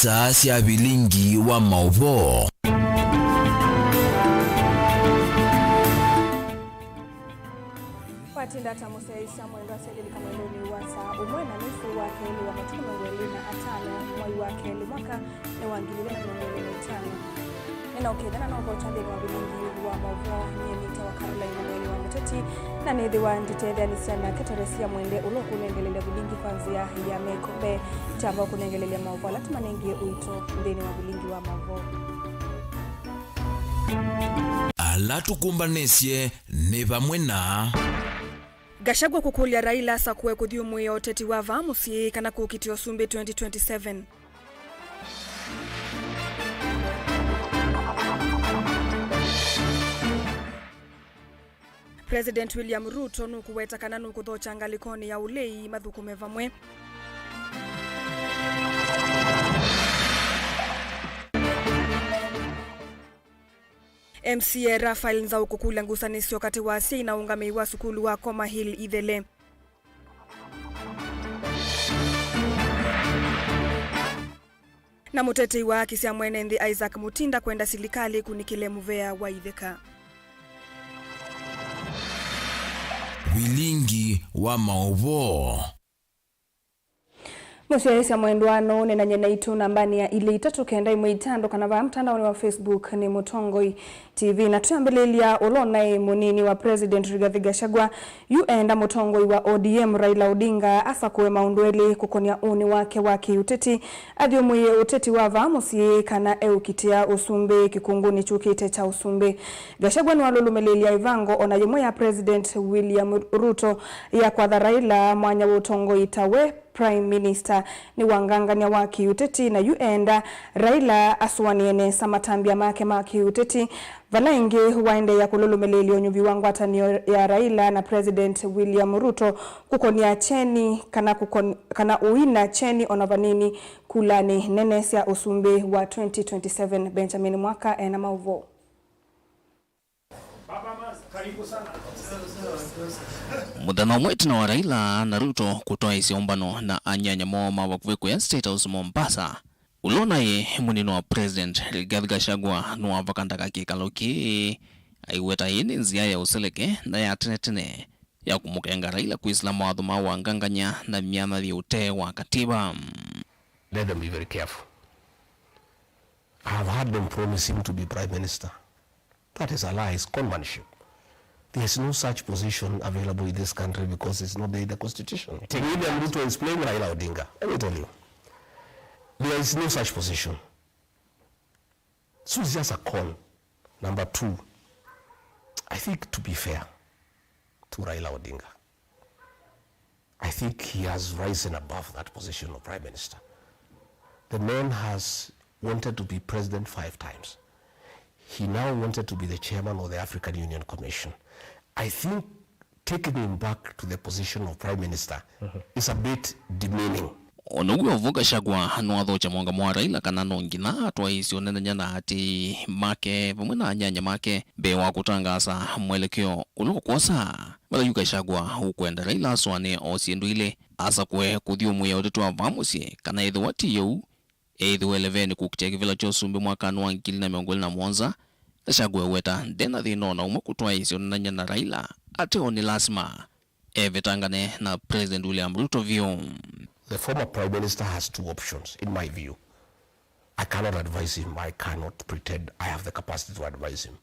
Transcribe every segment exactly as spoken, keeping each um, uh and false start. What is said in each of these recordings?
Taa sya vilingi wa maũvoo. Watinda ata mũsyaĩĩsya mwendwa asyalĩlika mwendonĩ wa saa ũmwe na nusu wa kelĩ wa matukũ mĩongo ĩlĩ na atano mwai wa kelĩ mwaka nĩ wa ngili ilĩ na mĩongo ĩlĩ na itano. Nĩnaũkĩte na nokota nthĩnĩ wa vilingi wa maũvoo. Nyie nĩtawa Caroline Mwene wa Mũteti, na nĩthĩwa nditetheanĩsya nake Teresia Mwende, ũla ũkũnengelelya vilingi kwa nzĩa ya meko mbee kyamba ũkũnengelelya maũvoo ala tũmanengie ũito nthĩnĩ wa vilingi wa maũvoo. Ala tũkũmbanĩsye nĩ vamwe na Gachagua kũkũlya Raila asakũe kũthyũmũĩa ũteti wa vaa mũsyĩ kana kũkitĩa ũsumbĩ twenty twenty-seven. President William Ruto nũkũweta kana nũkũthokya ngalĩkonĩ ya ũlei mathũkũme vamwe. M C A Raphael Nzau kũkũlya ngusanĩsyo katĩ wa asyai na ũngamĩi wa sukulu wa Koma Hill Ithele. Na mũtetei wa haki sya mwene nthĩ Isaac Mutinda kwenda silikalĩ ĩkunĩkĩle mũvea wa itheka. Vilingi wa maũvoo. Mũsyaĩĩsya mwendwa, no ũneenany'e naitũ nambanĩ ya ilĩ itatũ kenda ĩmwe itano kana vaa mtandaonĩ wa Facebook nĩ Mũtongoi T V. Na twĩambĩlĩlya, ũla ũnaĩ mũnini wa President Rigathi Gachagua yu eenda mũtongoi wa O D M Raila Odinga asakũe maũndũ elĩ kũkonya ũnĩ wake wa kĩũteti, athyũmũĩe ũteti wa vaa mũsyĩ kana eũkitĩa ũsumbĩ kĩkunguni kyũkĩte kya ũsumbĩ. Gachagua nĩwalũlũmĩlĩĩlya ĩvango ona yĩmwe ya President William Ruto ya kwatha Raila mwanya wa ũtongoi ta we Prime Minister. Nĩ wangangany'a wa kĩũteti na yu eenda Raila asũanĩe nesa matambya make ma kĩũteti, vala ĩngĩ waendeea kũlũlũmĩlĩĩlya ũnyuvi wa ngwatanĩo ya Raila na President William Ruto kũkonya kyeni kana kũkon-, kana ũina kyeni ona vanini kulanĩ nene sya ũsumbĩ wa twenty twenty-seven. Benjamin Mwaka ena maũvoo. Mũthenya ũmwe ĩtina wa Raila na Ruto kũtwaĩĩsya ũmbano na anyanya moo ma vakuvĩ kũya State House Mombasa, ũla ũnaĩ mũnini wa President Rigathi Gachagua nĩwavakandaka kĩkalo kĩĩ, aiweta ĩĩ nĩ nzĩa ya ũseleke na ya tene tene ya kũmũkenga Raila kwĩsĩla mawatho ma wangangany'a na myanya yĩ ũtee wa katiba. Let them be very careful. I have heard them promise him to be prime minister. That is a lie, it's conmanship. There is no such position available in this country because it's not there in the constitution. William Ruto is playing Raila Odinga. Let me tell you, there is no such position. So it's just a con. Number two, I think to be fair to Raila Odinga, I think he has risen above that position of prime minister. The man has wanted to be president five times. He now wanted to be the chairman of the African Union Commission. I think taking him back to the position of prime minister is a bit demeaning. O na ũu wĩ o vo, Gachagua nĩwathokya mũũngamo wa Raila kana no nginya atwaĩĩsye ũneenany'a na aatĩĩi make vamwe na anyanya make mbee wa kũtangaasa mwelekeo ũla ũkwosa. Vala yu Gachagua ũkwenda Raila asũanĩe o syĩndũ ilĩ, asakũe kũthyũmũĩa ũteti wa vaa mũsyĩ, kana ethĩwa ti ũu, eĩthĩwe ĩlevenĩ kũkitĩa kĩvĩla kya ũsumbĩ mwakanĩ wa ngili na mĩongo ĩlĩ na mũonza, Gachagua eweta nde na thĩna o na ũmwe kũtwaĩĩsya ũneenany'a na Raila ate o nĩ lasima evetangane na President William Ruto vyũ. The former prime minister has two options, in my view. I cannot advise him. I cannot pretend I have the capacity to advise him.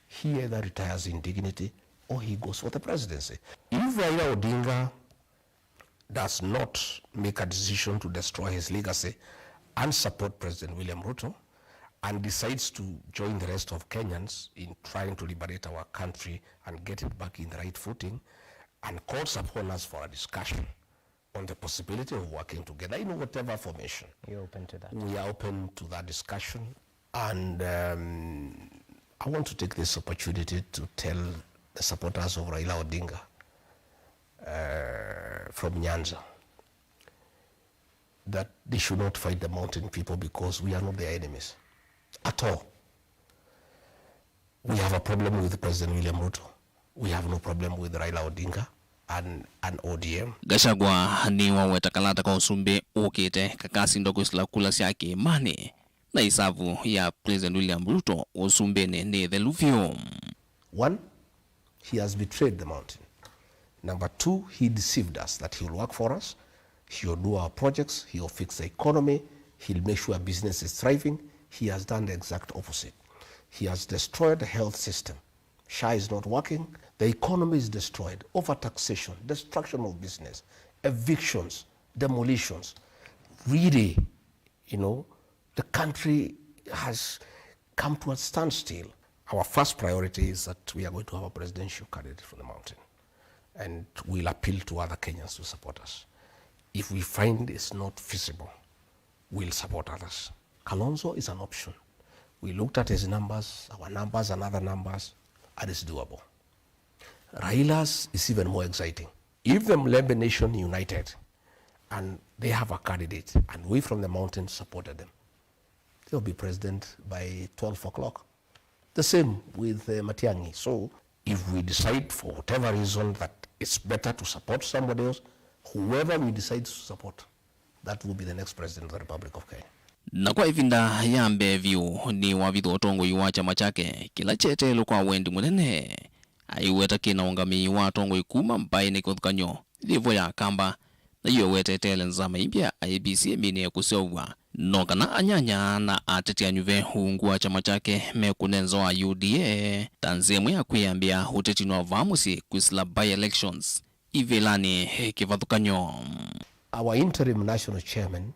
He either retires in dignity or he goes for the presidency. If Raila Odinga does not make a decision to destroy his legacy and support President William Ruto and decides to join the rest of Kenyans in trying to liberate our country and get it back in the right footing and calls upon us for a discussion on the possibility of working together in whatever formation. You're open to that? We are open to that discussion. And, um, I want to take this opportunity to tell the supporters of Raila Odinga, uh, from Nyanza that they should not fight the mountain people because we are not their enemies at all. We have a problem with President William Ruto. We have no problem with Raila Odinga. and, and O D M. Gachagua nĩwaweta kalata ka ũsumbĩ ũkĩte kakasindwa kwĩsĩla kula sya kĩĩmanĩ na isavu ya President William Ruto ũsumbĩnĩ nĩ ĩthelu vyũ. One, he has betrayed the mountain. Number two, he deceived us that he will work for us, he will do our projects, he will fix the economy, he'll make sure business is thriving. He has done the exact opposite. He has destroyed the health system. SHA is not working. The economy is destroyed. Overtaxation, destruction of business, evictions, demolitions. Really, you know, the country has come to a standstill. Our first priority is that we are going to have a presidential candidate from the mountain, and we'll appeal to other Kenyans to support us. If we find it's not feasible, we'll support others. Kalonzo is an option. We looked at his numbers, our numbers, and other numbers, and it's doable. Raila's is even more exciting. If the Mlembe Nation united and they have a candidate and we from the mountain supported them, they'll be president by twelve o'clock. The same with uh, Matiang'i. So if we decide for whatever reason that it's better to support somebody else, whoever we decide to support, that will be the next president of the Republic of Kenya. Na kwa ĩvinda ya mbee vyũ nĩwavithwa ũtongoi wa kyama kyake kĩla kyeteelwe kwa wendi mũnene. Aiweta kĩna ũngamĩi wa atongoi kuma mbaĩnĩ kĩvathũkany'o yĩvo ya Akamba, na yu ewetete nzama imbya ya I E B C ĩminĩe kũseũvw'a. No kana anyanya na ateti anyuve ungu wa kyama kyake mekũne nza wa U D A ta nzĩa ĩmwe ya kwĩyambĩa ũtetinĩ wa vaa mũsyĩ kwĩsĩla by-elections ivĩlanĩ kĩvathũkany'o. Our interim national chairman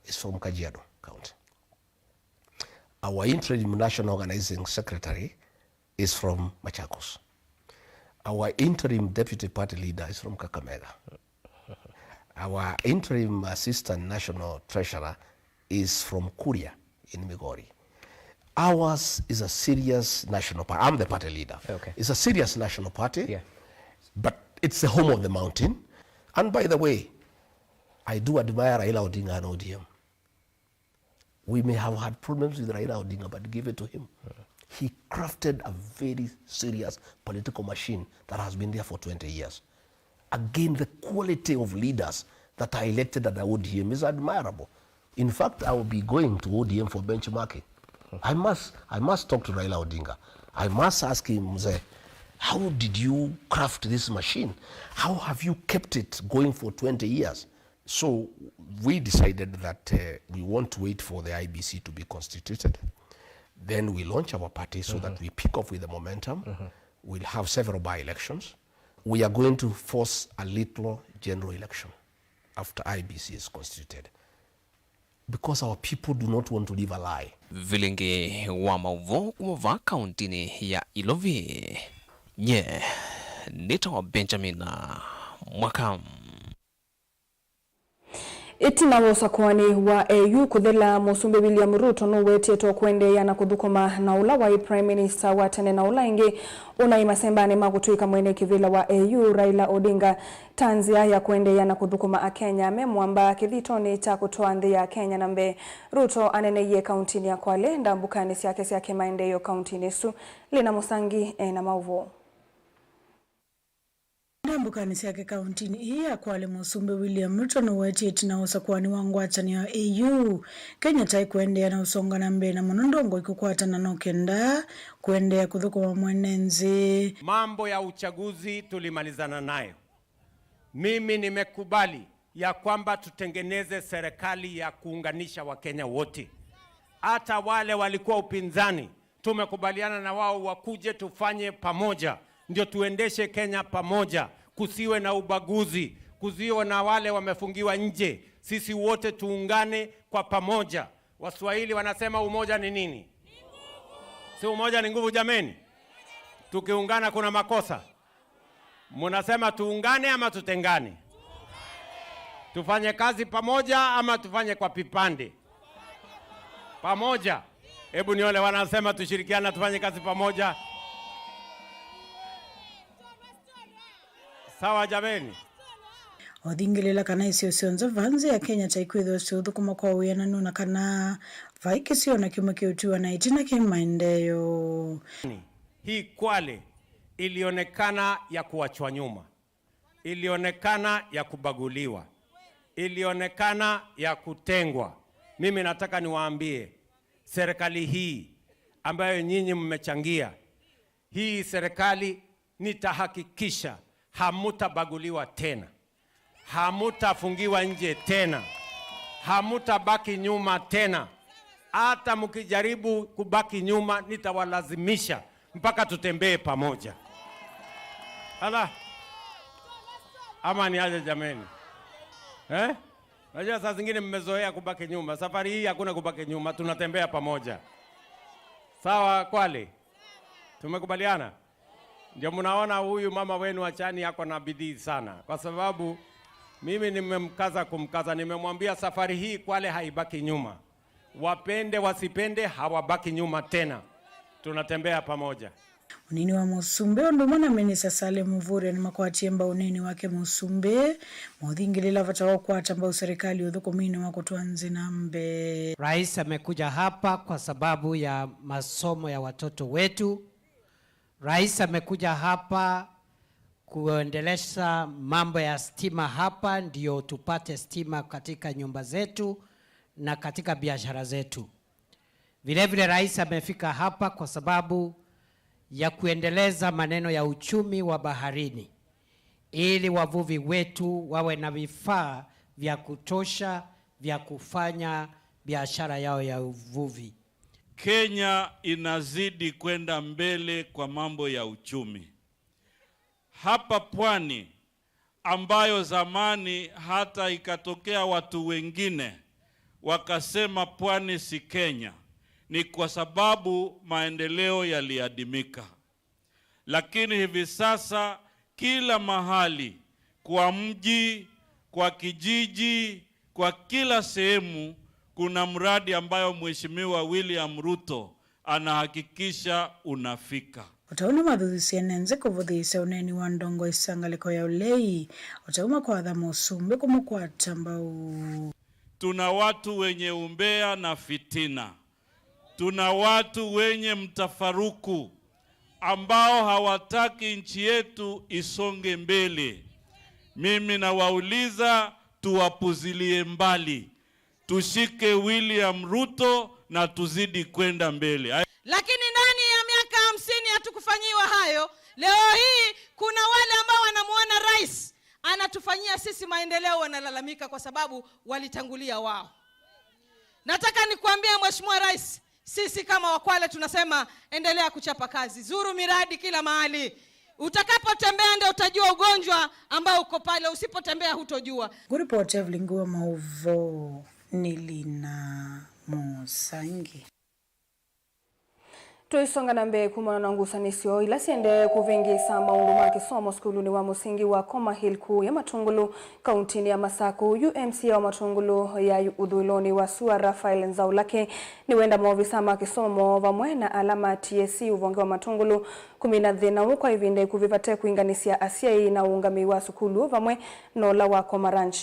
is from Kajiado County. Our interim national organizing secretary is from Machakos. Our interim deputy party leader is from Kakamega. Our interim assistant national treasurer is from Kuria in Migori. Ours is a serious national party. I'm the party leader. Okay. It's a serious national party, yeah, but it's the home of the mountain. And by the way, I do admire Raila Odinga and O D M. We may have had problems with Raila Odinga, but give it to him. He crafted a very serious political machine that has been there for twenty years. Again, the quality of leaders that are elected at the O D M is admirable. In fact, I will be going to O D M for benchmarking. I must, I must talk to Raila Odinga. I must ask him, Mzee, how did you craft this machine? How have you kept it going for twenty years? So we decided that uh, we want to wait for the I B C to be constituted. Then we launch our party so that we pick up with the momentum. We'll have several by-elections. We are going to force a little general election after I B C is constituted because our people do not want to live a lie. Vilingĩ wa maũvoo kuma vaa kauntinĩ ya Ilovi. Nye nĩtawa Benjamin Mwaka. Ĩtina wa ũsakũani wa A U kũthela, Mũsumbĩ William Ruto nũwetetwe kũendeea na kũthũkũma na ũla waĩ Prime Minister wa tene na ũla ĩngĩ ũnaĩ masembanĩ ma kũtw'ĩka mwene kĩvĩla wa A U, Raila Odinga, ta nzĩa ya kũendeea na kũthũkũma Akenya me mũamba kĩthitonĩ kya kũtwaa nthĩ ya Kenya na mbee. Ruto aneneie kauntinĩ ya Kwale ndambũkanĩ syake sya kĩmaendeeo kauntinĩ ĩsu. Lina Mũsangi e na maũvoo. Ndambũkanĩ syake kauntinĩ ĩĩ ya Kwale, Mũsumbĩ William Ruto nũwetie ĩtina wa ũsakũani wa ngwatanĩo ya A U, Kenya ta ĩkũendeea na ũsonga na mbee, na mũno ndongoi kũkwatana no kenda kũendeea kũthũkũma mwene nthĩ. Mambo ya uchaguzi tulimalizana nayo. Mimi nimekubali ya kwamba tutengeneze serikali ya kuunganisha Wakenya wote, hata wale walikuwa upinzani. Tumekubaliana na wao wakuje tufanye pamoja, ndio tuendeshe Kenya pamoja, kusiwe na ubaguzi, kusiwe na wale wamefungiwa nje. Sisi wote tuungane kwa pamoja. Waswahili wanasema umoja ni nini? Si umoja ni nguvu jameni? Tukiungana kuna makosa? Munasema tuungane ama tutengane? Tufanye kazi pamoja ama tufanye kwa vipande? Pamoja. Hebu nione wanasema tushirikiane, tufanye kazi pamoja. Sawa jameni. Othingĩlĩla kana isio syonthe vaa nthĩ ya Kenya ta ikwĩthĩwa siũthũkũma kwa wĩananu na kana vai kĩsio na kĩmwe kĩũtiwa na ĩtina kĩ maendeeo. Hii Kwale ilionekana ya kuachwa nyuma. Ilionekana ya kubaguliwa, ilionekana ya kutengwa. Mimi nataka niwaambie, serikali hii ambayo nyinyi mmechangia, hii serikali nitahakikisha hamutabaguliwa tena, hamutafungiwa nje tena, hamutabaki nyuma tena. Hata mkijaribu kubaki nyuma, nitawalazimisha mpaka tutembee pamoja. Ala, ama ni aje jameni? Eh? Najua saa zingine mmezoea kubaki nyuma. Safari hii hakuna kubaki nyuma, tunatembea pamoja. Sawa Kwale? Tumekubaliana? Ndio mnaona huyu mama wenu Achani ako na bidii sana, kwa sababu mimi nimemkaza kumkaza, nimemwambia safari hii Kwale haibaki nyuma. Wapende wasipende, hawabaki nyuma tena. Tunatembea pamoja. Ũnini wa mũsumbĩ ũndũ ũmwe na minista Salim Mvurya nĩmakwatie mbau ũnini wake mũsumbĩ, maũthingĩlĩla vata wa ũkwata mbau serikali ũthũkũminĩ wa kũtwaa nthĩ na mbee. Rais amekuja hapa kwa sababu ya masomo ya watoto wetu. Rais amekuja hapa kuendeleza mambo ya stima hapa, ndio tupate stima katika nyumba zetu na katika biashara zetu. Vile vile rais amefika hapa kwa sababu ya kuendeleza maneno ya uchumi wa baharini, ili wavuvi wetu wawe na vifaa vya kutosha vya kufanya biashara yao ya uvuvi. Kenya inazidi kwenda mbele kwa mambo ya uchumi. Hapa pwani, ambayo zamani hata ikatokea watu wengine wakasema pwani si Kenya, ni kwa sababu maendeleo yaliadimika. Lakini hivi sasa kila mahali, kwa mji, kwa kijiji, kwa kila sehemu, kuna mradi ambayo Mheshimiwa William Ruto anahakikisha unafika. O ta ũu nĩmathuthusye ene nzĩ kũvũthĩĩsya ũneeni wa ndongoi sya ngalĩko ya ũlei, o ta ũu makwatha mũsumbĩ kũmũkwata mbau. Tuna watu wenye umbea na fitina. Tuna watu wenye mtafaruku ambao hawataki nchi yetu isonge mbele. Mimi nawauliza, tuwapuzilie mbali. Tushike William Ruto na tuzidi kwenda mbele. Lakini ndani ya miaka hamsini hatukufanyiwa hayo. Leo hii kuna wale ambao wanamuona rais anatufanyia sisi maendeleo, wanalalamika kwa sababu walitangulia wao. Nataka nikuambie Mheshimiwa Rais, sisi kama Wakwale tunasema endelea kuchapa kazi. Zuru miradi kila mahali. Utakapotembea ndio utajua ugonjwa ambao uko pale, usipotembea hutojua. Ngũripoti Evelyn Ngua, maũvoo nĩ Lina Mũsangi. Tũisonga na mbee kumana na ngusanĩsyo ila syendee kũvĩngĩĩsa maũndũ ma kĩsomo sukulunĩ wa mũsingi wa Koma Hill kũũya Matũngũlũ, kauntinĩ ya Masakũ. Yu M C A wa Matũngũlũ ya ũthũĩlonĩ wa sua, Raphael Nzaũ Lake, nĩwenda maovisa ma kĩsomo vamwe na ala ma T S C ũvonge wa Matũngũlũ kũmina thĩna ũũ kwa ĩvinda ĩkuvĩ vate kũinganĩsya asyai na ũũngamĩi wa sukulu vamwe na ũla wa Koma Ranch.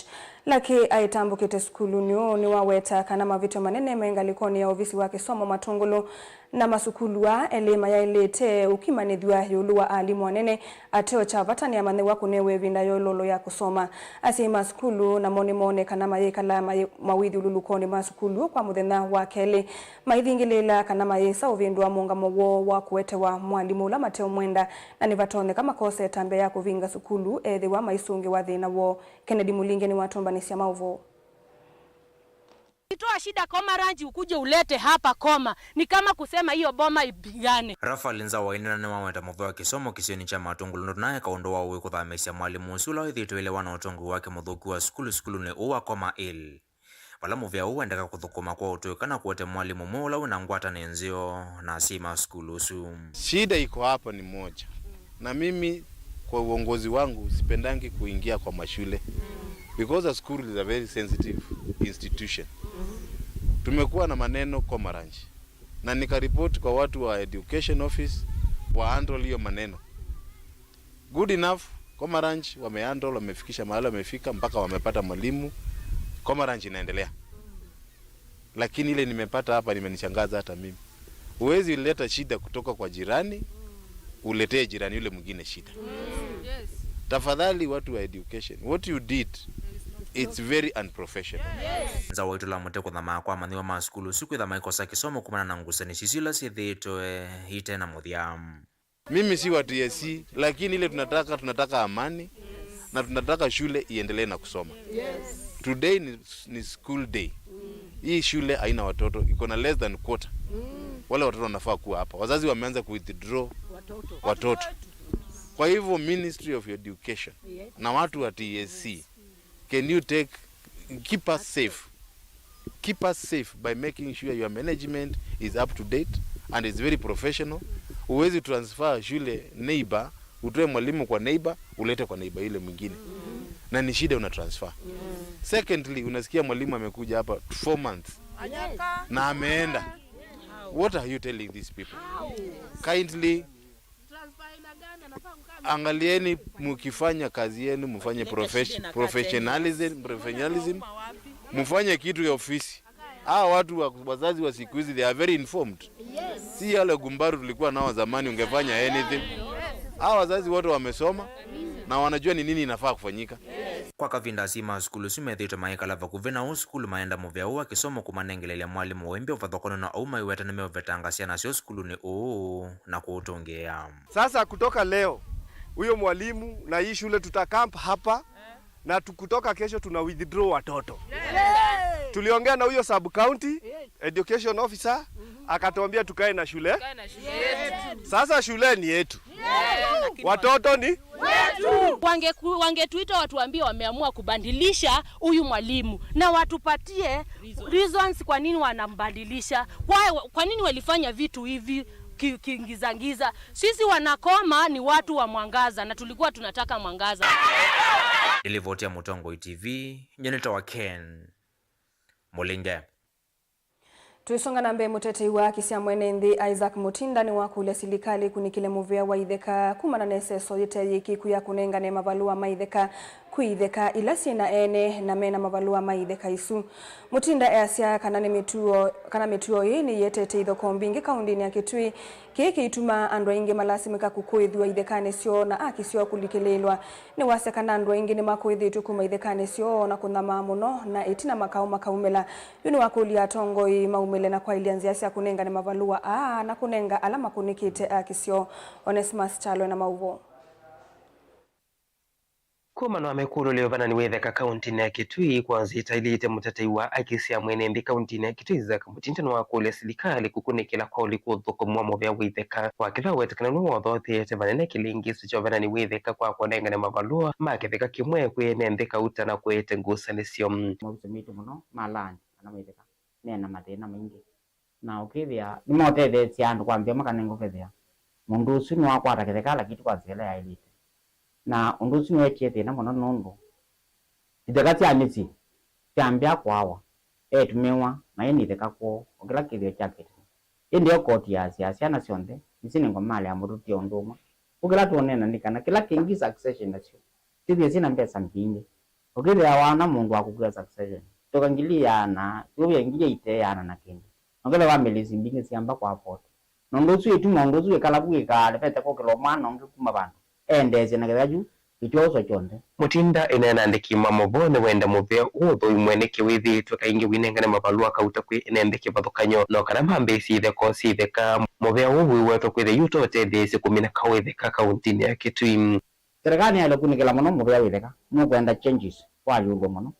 Lake aĩtambũkĩte sukulunĩ ũũ nĩwaweta kana mavĩtyo manene me ngalĩkonĩ ya ovisi wa kĩsomo Matũngũlũ, na masukulu aa elĩ mayaĩlĩte ũkimanĩthw'a ĩũlũ wa alimũ anene ateo kya vata nĩ amanyĩw'a kũnewa ĩvinda yololo ya kũsoma. Asyai ma sukulu namo nĩmoone kana mayĩkala mayĩ mawĩthyũlũlũkonĩ ma sukulu kwa mũthenya wa kelĩ, maithingĩlĩĩla kana mayĩsa ũvĩndũa mũũngamo woo wa kũetewa mwalimũ ũla mateũmwenda, na nĩvatonyeka makose ĩtambya ya kũvinga sukulu ethĩwa maisũngĩwa thĩna woo. Kennedy Mulinge nĩwatũmbanĩsya maũvoo. Ukitoa shida Koma Ranch ukuje ulete hapa Koma, ni kama kusema hiyo boma ipigane. Raphael Nzaũ aineena nĩwaweta mũvea wa kĩsomo kĩsionĩ kya Matũngũlũ nũndũ naaeka ũndũ wa ũĩ kũthamĩĩsya mwalimũ ũsu ũla wĩthĩĩtwe ũilewa na ũtongoi wake mũthũku wa sukulu sukulunĩ ũũ wa Koma Hill. Vala mũvea ũũ wendeka kũthũkũma kwa ũtũĩka na kũete mwalimũ ũmwe ũla wĩna ngwatanĩo nzeo na asyai ma sukulu ũsu. Shida iko hapa ni moja. Na mimi kwa uongozi wangu sipendangi kuingia kwa mashule. Because a school is a very sensitive institution. Tumekuwa na maneno Koma Ranch. Na nikaripoti kwa watu wa education office wa handle hiyo maneno. Good enough, Koma Ranch wamehandle, wamefikisha mahali wamefika, mpaka wamepata mwalimu. Koma Ranch inaendelea. Lakini ile nimepata hapa nimenishangaza hata mimi. Huwezi leta shida kutoka kwa jirani, uletee jirani yule mwingine shida. Yes. Tafadhali, watu wa education, what you did, it's very unprofessional. Nza wa ĩtũla mũte kũthamaa kwa amanyĩw'a ma sukulu ũsu kwĩtha maikosa kĩsomo kumana na ngusanĩsyo isu ila syĩthĩĩtwe ite na mũthya. Mimi si wa T S C, lakini ile tunataka, tunataka amani na tunataka shule iendelee na kusoma. Today ni, ni school day. Hii shule haina watoto, iko na less than quarter. Wale watoto wanafaa kuwa hapa. Wazazi wameanza ku withdraw watoto. Kwa hivyo, Ministry of Education na watu wa T S C, can you take, keep us safe? Keep us safe by making sure your management is up to date and is very professional. Huwezi transfer shule neighbor, utoe mwalimu kwa neighbor, ulete kwa neighbor yule mwingine. Na ni shida una transfer. Secondly, unasikia mwalimu amekuja hapa four months na ameenda. What are you telling these people? Kindly, angalieni, mukifanya kazi yenu, mufanye profes-, professionalism, professionalism, mufanye kitu ya ofisi. Hawa watu wa, wazazi wa siku hizi, they are very informed. Si yale gumbaru tulikuwa nao zamani, ungefanya anything. Hawa wazazi wote wamesoma na wanajua ni nini inafaa kufanyika. Kwa kavinda, asyai ma sukulu ũsu methĩĩtwe maikala vakuvĩ na ũũ sukulu maenda mũvĩa ũũ wa kĩsomo kũmanengelelya mwalimũ ũĩmbĩ ũvathũkany'o na ũu maiweta nĩmeũvetanga syana syoo sukulunĩ ũũ na kũũtũngĩĩa. Sasa kutoka leo, huyo mwalimu na hii shule tuta camp hapa na tu-, kutoka kesho tuna withdraw watoto. Tuliongea na huyo sub county education officer, akatuambia tukae na shule. Sasa shule ni yetu. Watoto ni wetu. Wangeku-, wangetuita watuambie wameamua kubadilisha huyu mwalimu na watupatie reasons kwa nini wanambadilisha. Kwa, kwa nini walifanya vitu hivi ki-, kingizangiza? Sisi wanakoma ni watu wa mwangaza na tulikuwa tunataka mwangaza. Nĩ livoti ya Mũtongoi T V, nyie nĩtawa Ken Mũlinge. Tũisonga na mbee, mũtetei wa haki sya mwene nthĩ Isaac Mutinda nĩwakũlya silikalĩ ĩkunĩkĩle mũvĩa wa itheka kumana na ĩseso yĩte yĩkĩku ya kũnengane mavalũa ma itheka kwĩ itheka ila syĩ na ene na mena mavalũa ma itheka isu. Mutinda easya kana nĩ mĩtuo, kana mĩtuo ĩĩ nĩyĩetete ithokoo mbingĩ kaũndĩnĩ ya Kitui. Kĩĩ kĩitumaa andũ aingĩ malasimĩka kũkũĩthw'a ithekanĩ syoo na haki syoo kũlikĩlĩĩlwa. Nĩwasya kana andũ aingĩ nĩmakũĩthĩtw'e kuma ithekanĩ syoo na kũnyamaa mũno, na ĩtina makaũ makaumĩla. Yu nĩwakũlya atongoi maumĩle na kwaĩlya nzĩa sya kũnengane mavalũa aa na kũnenga ala makũnĩkĩte haki syoo. Onesmus Kyalo ena maũvoo. Kumana na mĩkũlũlyo vanani wa itheka kaũntĩnĩ ya Kitui, kwa nzĩa itaĩlĩte, mũtetei wa haki sya mwene nthĩ kaũntĩnĩ ya Kitui Isaac Mutinda nĩwakũlya silikalĩ kũkunĩkĩla kwa ũliku ũthũkũmi wa mũvĩa wa itheka, wakĩtha ũwetekano nĩwothothete vanene kĩlĩngĩso kya ũvanani wa itheka kwa kũnengane mavalũa ma kĩtheka kĩmwe kwĩ ene nthĩ kauta na kũete ngusanĩsyo. Maũsũmĩtwe mũno ma land kana ma itheka mena mathĩna maingĩ. Na ũkĩthĩa nĩmaũtetheesya andũ kwa nzĩa makanenga ũkethĩa mũndũ ũsu nĩwakwata kĩtheka lakini ti kwa nzĩa ĩla yaĩlĩte. Na ũndũ ũsu nĩwetie thĩna mũno nũndũ itheka sya mĩsyĩ syambĩa kũawa, etũmĩwa na ĩndĩ itheka kwoo, o kĩla kĩthĩo kyake tene. Ĩndĩ yo koti yaasya syana syonthe nĩsinengwe mali ya mũtũtie ũndũ ũmwe. Kwoou kĩla tũũneena nĩ kana kĩla kĩngĩ succession nasyo syĩthĩe syĩ na mbesa mbingĩ. Ũkĩthĩa waana mũndũ wa kũkua succession, itoka ngili iana, syũvĩa ngili ite iana na kĩndũ. Na ũkethĩa wambĩlĩĩsya mbingĩ syamba kwa vote. Na ũndũ ũsu ĩtuma ũndũ ũsu wĩkala vu wĩkalevete kũkĩlwa mwana ũngĩ kuma vandũ eendeesye na kĩtheka kyu kĩtyooswa kyonthe. Mutinda ĩneena andĩki ma movoo nĩwenda mũvĩa ũũ ũthũimwe nĩkĩ wĩthĩĩtwe kaingĩ ũinengane mavalũa kauta kwĩ ene nthĩ kĩvathũkany'o, no kana mambĩĩsye itheko syĩ itheka. Mũvĩa ũũ wĩwetwa kwĩthĩa yu ũtotetheesye kũmina kaũ itheka kaũntĩnĩ ya Kitui. Serikali yaĩle kũkunĩkĩla mũno mũvĩa wa itheka. Nũkwenda changes, walyũlw'a mũno.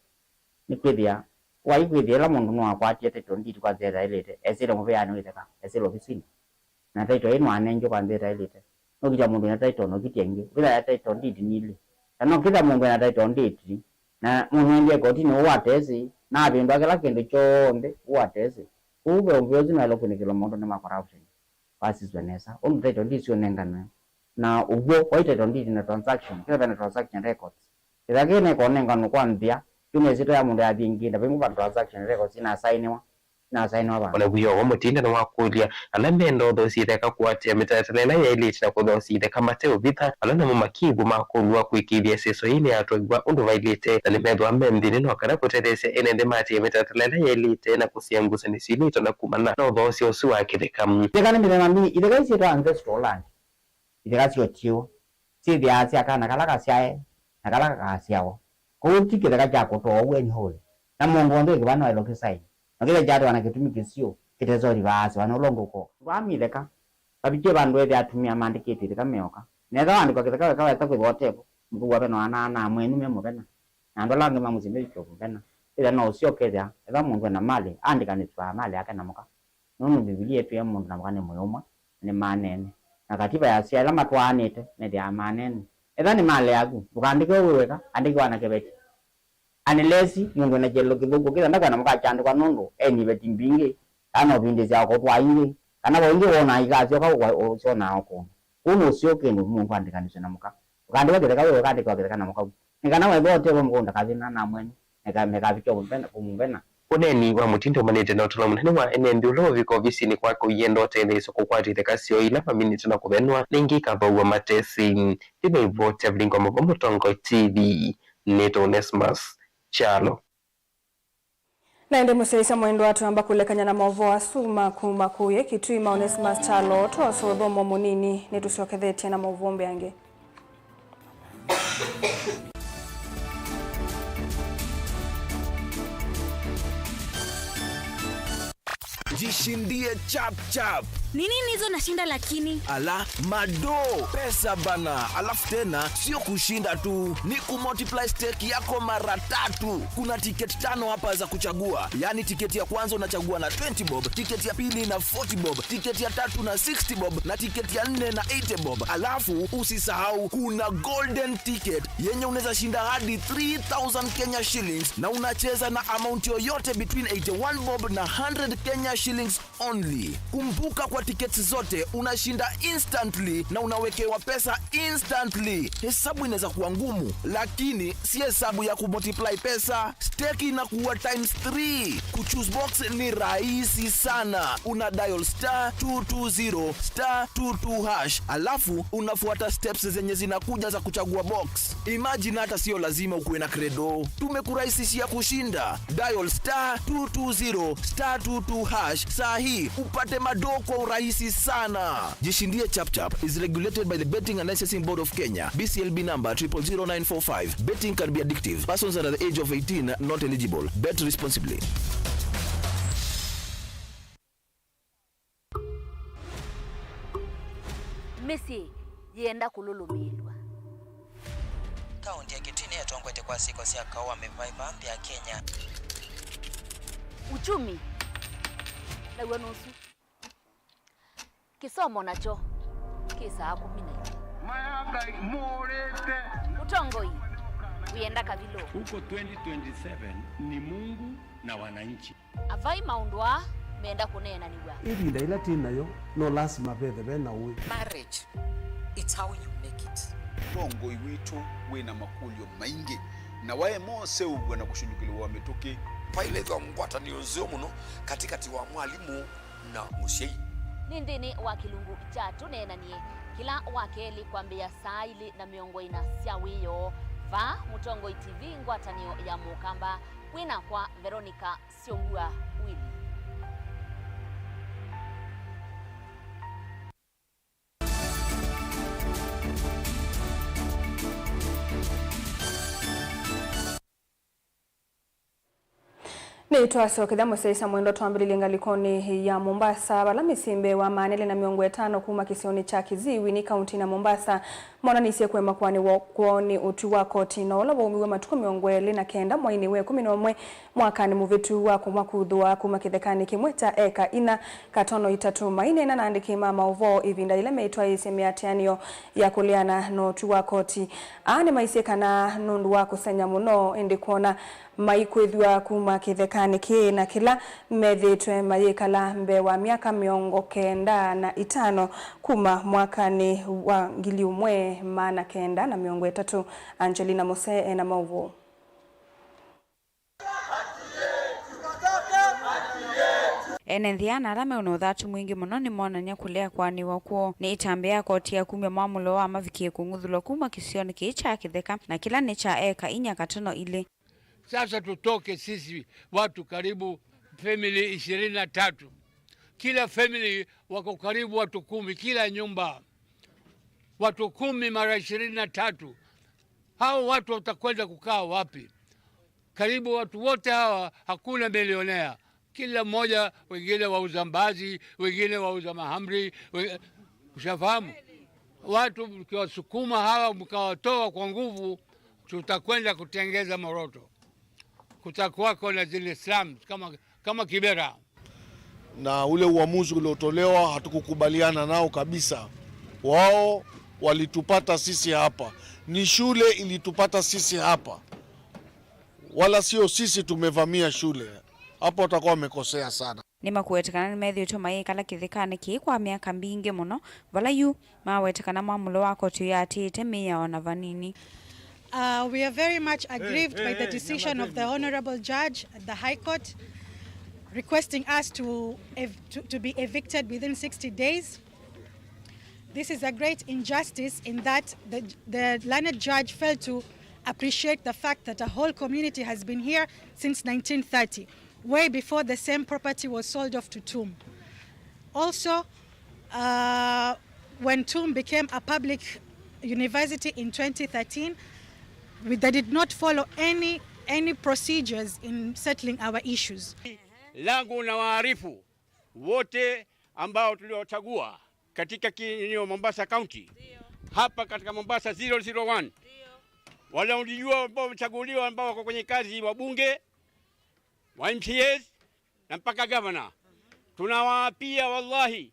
Nĩkwĩthĩa, waĩ kwĩthĩa ĩla mũndũ nĩwakwatie title deed kwa nzĩa ĩtaĩlĩte, esĩle mũvĩanĩ wa itheka, esĩle ovisinĩ. Na title ĩĩ nĩwanengiwe kwa nzĩa ĩtaĩlĩte. Nũkĩtya mũndũ wĩna title na ũkĩtya ĩngĩ, wĩthĩa title deed nĩ ilĩ. Kana ũkĩtya mũndũ wĩna title deed, na mũndũ endie kotinĩ ũũ atesĩ, na avĩndũa kĩla kĩndũ kyonthe ũũ atesĩ. Kwoou ve mũvĩa ũsu nĩwaĩle kũkunĩkĩlwa maũndũnĩ ma corruption. Wasiswe nesa ũndũ title deed syũnenganwe. Na ũw'o, wai title deed na transaction, kĩla ve na transaction records. Kĩtheka kĩĩ nĩkonenganwa kwa nzĩa, yu nĩ ĩsyĩtwa ya mũndũ yathi ĩngĩ, na vaingĩ va transaction records inasainiwa, inasainiwa vandũ. O na wĩoo wa Mutinda nĩwakũlya ala me ndotho syĩ itheka kũatĩĩa mĩtalatala ĩla yaĩlĩte na kũthoosya itheka mateũvitha, ala namo makĩĩw'a makũlw'a kũĩkĩĩthya ĩseso yĩĩ nĩyatwaĩwa ũndũ vaĩlĩte, na nĩmethĩwa me nthĩnĩ no kana kũtetheesya ene nthĩ maatĩĩe mĩtalatala ĩla yaĩlĩte na kũsea ngusanĩsyo ila itonya kumana na ũthoosya ũsu wa kĩtheka. Itheka nĩ mĩthemba mingĩ. Itheka ii syĩtawa ancestral land, itheka syotiĩwa, syĩthĩaa sya kana kala kasyae na kala kakasyawa. Kwoou ti kĩtheka kya kũtooa ũu eni holy, na mũndũ w'onthe wĩ kĩvaa no aĩlwe kĩsaini. Na kĩtheka kyatũa na kĩtumi kĩseo kĩtesĩ ũlivaasĩwa nĩ ũla ũngĩ ũkooka. Andũ aa mĩtheka, vavikye vandũ ethĩa atumĩa maandĩkĩtwe itheka meoka. Na ethĩwa waandĩkwa kĩtheka weka wesa kwĩthĩwa ũtevo, mũkũw'a ve na ana-a-na amwenyu me mũvena, na andũ ala angĩ ma mũsyĩ me vyũ mũvena. Ĩthĩa no ũseo ũkethĩa ethĩwa mũndũ ena malĩ, aandĩkanĩsw'aa malĩ yake na mũka. Nũndũ Mbivilia ĩtwĩe mũndũ na mũka nĩ mwĩĩ ũmwe, na nĩ maana ene. Na kativa yasya ĩla matwaanĩte methĩawa maana ene. Ethĩwa nĩ malĩ yaku, ndũkaandĩke we wĩ weka, andĩke o na kĩveti. Unless mũndũ ena kĩeleelo kĩthũku, ũkĩthĩa ndakwenda mũka kyandĩkwa nũndũ e na iveti mbingĩ, kana no vindĩ sya kũtwaa ingĩ, kana vo ingĩ wonaa ikasyoka ũsyonaa o kũndũ. Kwoou nũseo kĩndũ mũndũ andĩkanĩsw'e na mũka. Ndũkaandĩke kĩtheka we weka, andĩke o kĩtheka na mũka vu. Nĩ kana wethĩwa ũtevo mũkũnda kathĩna na mwenyu, meka-, mekavikya kũmũvena, kũmũvena. Ũneeni wa mũtindo ũmanĩte na ũtalo mũnene wa ene nthĩ ũla ũvika ovisinĩ kwake ũyenda ũtetheesya kũkwata itheka syoo ila maminĩte na kũvenwa, na ingĩ ikavaũwa matesĩ. Ndĩ na ivoti ya Vilingi wa Mauvoo, Mũtongoi T V, nĩtwa Onesmus Kyalo. Na ĩndĩ mũsyaĩĩsya mwendwa, twamba kũlekany'a na maũvoo asu ma kuma kũyĩ Kitui ma Onesmus Kyalo, twosa ũthũmũo mũnini, nĩtũsyokethetye na maũvoo mbee angĩ. Jishindie chap chap. Ni nini hizo nashinda lakini? Ala, mado, pesa bana. Alafu tena, sio kushinda tu, ni kumultiply stake yako mara tatu. Kuna ticket tano hapa za kuchagua. Yaani ticket ya kwanza unachagua na twenty bob, ticket ya pili na forty bob, ticket ya tatu na sixty bob, na ticket ya nne na eighty bob. Alafu usisahau kuna golden ticket yenye unaweza shinda hadi three thousand Kenya shillings, na unacheza na amount yoyote between eighty-one bob na hundred Kenya shillings only. Kumbuka, kwa tickets zote unashinda instantly na unawekewa pesa instantly. Hesabu inaweza kuwa ngumu, lakini si hesabu ya kumultiply pesa. Stake inakuwa times three. Kuchoose box ni rahisi sana. Una dial star two two zero star two two hash, alafu unafuata steps zenye zinakuja za kuchagua box. Imagine, hata sio lazima ukuwe na Credo. Tumekurahisishia kushinda. Dial star two two zero star two two hash saa hii upate madoo kwa urahisi sana. Jishindie Chap Chap is regulated by the Betting and Licensing Board of Kenya, B C L B number triple zero nine four five. Betting can be addictive. Persons under the age of eighteen not eligible. Bet responsibly. Mĩsyĩ yĩenda kũlũlũmĩĩlw'a. Kaũntĩ ya Kitui nĩyo ĩtongoetye kwa syĩko sya kaũ wa mĩvaĩva nthĩ ya Kenya. Uchumi naw'o nũsu. Kĩsomo nakyo kĩ saa kũmi na imwe. Mayangai mũũrĩte. Ũtongoi wĩenda kavilũ. Huko twenty twenty-seven ni Mungu na wananchi. Avai maũndũ aa menda kũneenanĩw'a. Ĩvinda yĩla twĩ nayo, no lasima vethe ve na ũĩ. Marriage, it's how you make it. Ũtongoi witũ wĩ na makũlyo maingĩ, na waema ũseũvw'a na kũsũlũkĩlĩw'a mĩtũkĩ. Vailethwa ngwatanĩo nzeo mũno katĩkatĩ wa mwalimũ na mũsyai. Nĩ nthĩnĩ wa kĩlungu kya Tũneenanie kĩla wa kelĩ kwambĩĩa saa ilĩ na mĩongo ĩna sya wĩoo. Vaa Mũtongoi T V, ngwatanĩo ya Mũkamba, wĩ nakwa Veronica Syongua Willy. Nĩtwasyokethya mũsyaĩĩsya mwendwa, twambĩlĩlye ngalĩkonĩ ya Mombasa, vala mĩsyĩ mbee wa maana elĩ na mĩongo ĩtano kuma kĩsionĩ kya Kiziwi nĩ kaunti na Mombasa monanisye kũema kũanĩw'a kwoo nĩ ũtwi wa koti, na ũla waumiw'e matukũ mĩongo ĩlĩ na kenda mweinĩ wa ĩkũmi na ũmwe mwakanĩ mũvĩtu wa kũmakuthũa kuma kĩthekanĩ kĩmwe kya eka inya katono itatũ. Maineena na andĩki ma maũvoo ĩvinda yĩla meĩtwaĩĩsye mĩatĩanĩo ya kũleana na ũtwi wa koti, aa nĩmaisye kana nũndũ wa kũseng'a mũno, ĩndĩ kwona maikwĩthw'a kuma kĩthekanĩ kĩĩ na kĩla methĩĩtwe mayĩkala mbee wa myaka mĩongo kenda na itano kuma mwakanĩ wa ngili ũmwe maana kenda na mĩongo ĩtatũ. Angelina Mose ena maũvoo. Ene nthĩ na ala meũna ũthatu mwingĩ mũno nĩmonany'a kũlea kũanĩw'a kwoo nĩ ĩtambya ya koti ya kumya mwamũlo wa mavikie kũng'uthũlwa kuma kĩsionĩ kĩĩ kya kĩtheka na kĩla nĩ kya eka inya katono ilĩ. Sasa tutoke sisi watu karibu family ishirini na tatu. Kila family wako karibu watu kumi, kila nyumba. Watu kumi mara ishirini na tatu. Hao watu watakwenda kukaa wapi? Karibu watu wote hawa, hakuna milionea. Kila mmoja, wengine wauza mbazi, wengine wauza mahamri, we-, ushafahamu? Watu mkiwasukuma hawa, mkawatoa kwa nguvu, tutakwenda kutengeza Moroto. Kutakuwako na zile slums kama, kama Kibera. Na ule uamuzi uliotolewa hatukukubaliana nao kabisa. Wao walitupata sisi hapa. Ni shule ilitupata sisi hapa. Wala sio sisi tumevamia shule. Hapo watakuwa wamekosea sana. Nĩmakwetĩkana nĩmethĩĩtwe mayĩkala kĩthekanĩ kĩĩ kwa myaka mbingĩ mũno, vala yu mawetĩkana mwamũlo wa koti ũyatĩĩte mĩao na vanini. Uh, we are very much aggrieved by the decision of the Honorable Judge at the High Court requesting us to ev-, to, to be evicted within sixty days. This is a great injustice in that the, the learned judge failed to appreciate the fact that a whole community has been here since nineteen thirty, way before the same property was sold off to TUM. Also, uh, when TUM became a public university in twenty thirteen, we, they did not follow any, any procedures in settling our issues. Langu na waarifu wote ambao tuliochagua katika ki-, eneo Mombasa County, hapa katika Mombasa zero zero one, wale ulijua ambao wamechaguliwa, ambao wako kwenye kazi, wabunge, wa M C As na mpaka gavana, tunawaapia wallahi,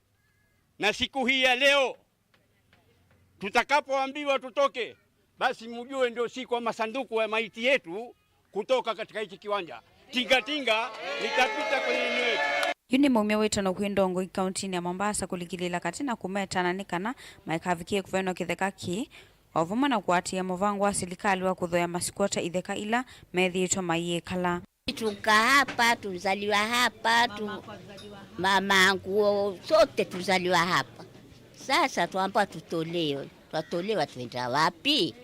na siku hii ya leo tutakapoambiwa tutoke, basi mjue ndio siku wa masanduku ya maiti yetu kutoka katika hichi kiwanja. Tingatinga litapita kwenye eneo yetu. Yu nĩ maumya wĩtano kwĩ ndongoi kauntinĩ ya Mombasa kũlikĩlĩĩla katĩ na kũmetana nĩ kana maikavikie kũvenwa kĩtheka kĩĩ, o vamwe na kũatĩĩa mũvango wa silikalĩ wa kũthoya masikwota itheka ila methĩĩtwe mayĩkala. Tuka hapa, tuzaliwa hapa, tu-, mamangu, sote tuzaliwa hapa. Sasa twamba tutolewe, twatolewa twenda wapi?